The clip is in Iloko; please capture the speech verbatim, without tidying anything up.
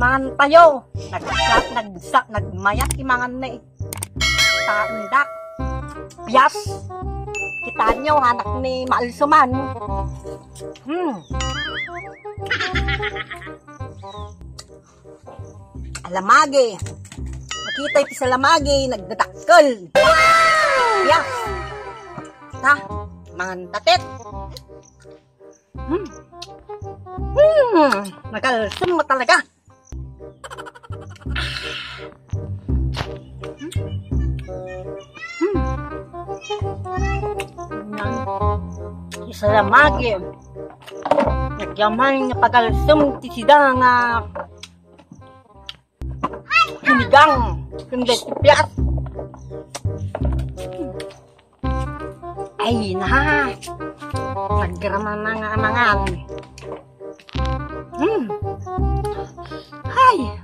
Mangan tayo. Nagsak, nagsak, nagmayat ti mangan na eh. Taon dak. Pias. Kita nyo, anak ni Maalsuman. Hmm. Alamagi. Nakita iti salamagi, nagdadakkel. Pias. Ta, mangan tatit. Hmm. Hmm. Makalsem mo talaga. Hmm. Nan, isalamagi. Nagyaman nga pagalsem ti sida nga sinigang. Kundi ti pias. Ay, na. Nagraman na nga mangan. Hmm. Ay.